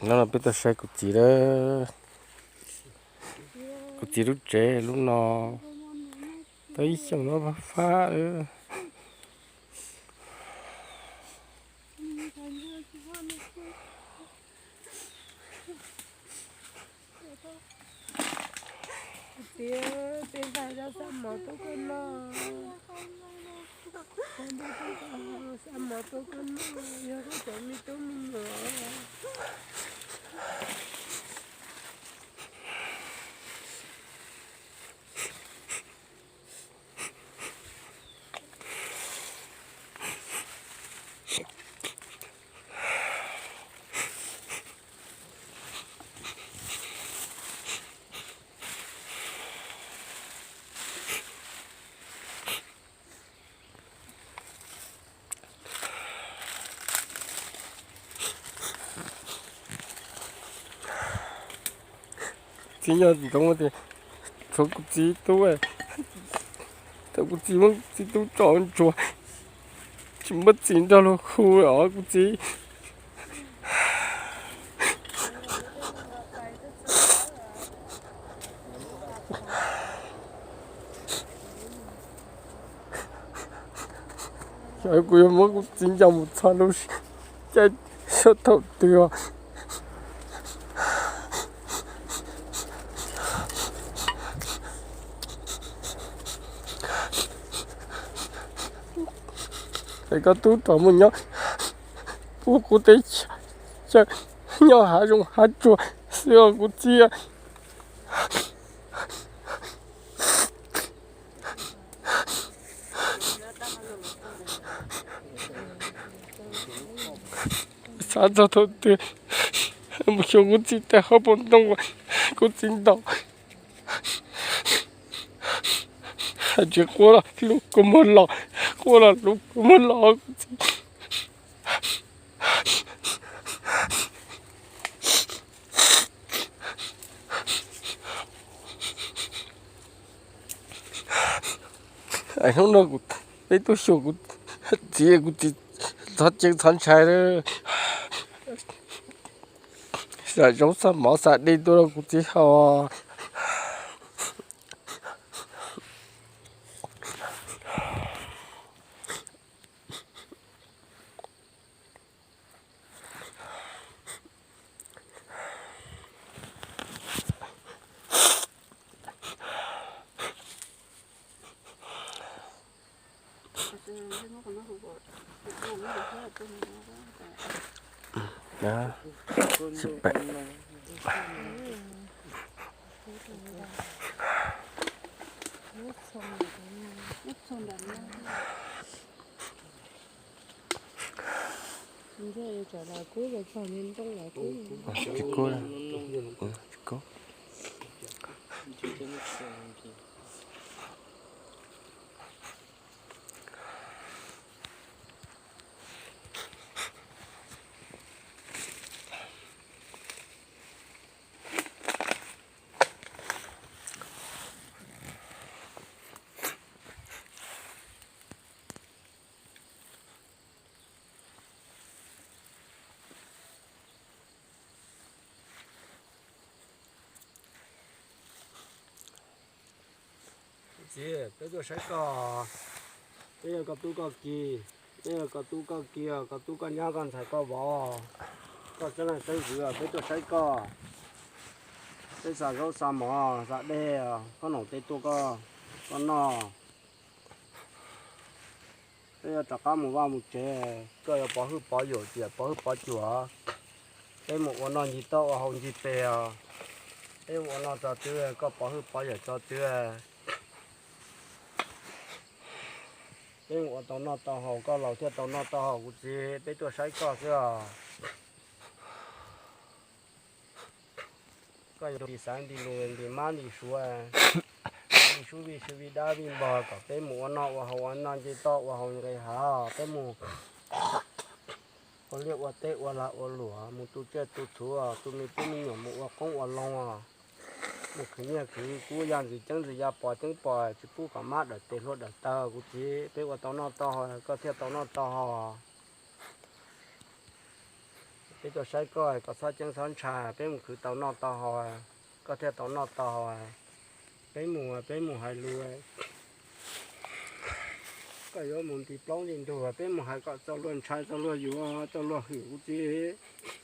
No peb tuaj saib kuv txiv lawm. Kuv txiv lub tsev lub no tau ib xyoos no fab fab. Tias peb nqa cov xav mov tuaj koj noj, xa mov tuaj koj noj, yog koj cov me tub me nyuam. Txiv nyob ntsoov tias tshuav kuv txiv tub, thaum kuv txiv muab txiv tub tso ntsuag, tsis muab txiv nrog luag hu os kuv txiv. Xyov kuv yuav muab kuv txiv ncaws mus txog lub caij sab thaum twg os. Es koj tub rov mus nyob pub kuv teb chaws nyob hav zoov hav tsuag xwb os kuv txiv. Xav txog thaum twg mus xyuas kuv txiv tes hauv paus ntoo, kuv txiv ntaus. Hais tsis quaj los lub kua muag los, quaj los lub kua muag los kuv txiv. Hnub no kuv, peb tuaj xyuas kuv txiv, kuv txiv txhob ceeb txhob ntshai, xa zaub xa mov xa dej tuaj rau kuv txiv haus. Tsis kub, tsis kub. Txiv, peb tuaj saib koj, peb yog koj tub koj ki, peb yog koj tub koj ki, koj tub koj nyab koj ntxhais koj vauv, koj xeeb leej xeeb ntxwv, peb tuaj saib koj, peb xa zaub xa mov xa dej, koj noom tej tuaj koj noj. Peb yuav rov qab mus vaj mus tsev, koj yuav pov hwj pov yawm tiam pov hwj pov cuam. Peb mus ua noj ncig toj ua hauv ncig pes os. Peb mus ua noj tso twb, koj pov hwj pov yawm tso twb. Peb mus ua tau noj tau haus, koj laus thiaj tau noj tau haus kuv txiv, peb tuaj saib koj xwb os. Koj yuav nti xaiv nti lus nti mab nti suav, nti sub vij sub vij dab vij npog kom peb mus ua noj ua haus ua noj nce toj ua haus nqis hav, peb mus ua liaj ua teb ua lag ua luam, mus tu tsiaj tu txhuv, tu me tub me nyuam mus ua qoob ua loo, mus khwv nyiaj khwv kub ya ntxwv ceeb ntxwv ya pos ceeb pos, tsis pub kom mab dawm tes hlua dawm taw kuv txiv, peb ua tau noj tau haus koj thiaj tau noj tau haus. Peb tuaj saib koj, koj txhob ceeb txhob ntshai, peb mus khwv tau noj tau haus, koj thiaj tau noj tau haus. Peb mus, peb mus hais lus, koj yuav mus nti plaub nti ntug, peb mus hais kom txaus luag ntshai, txaus luag yuav, txaus luag hwm kuv txiv.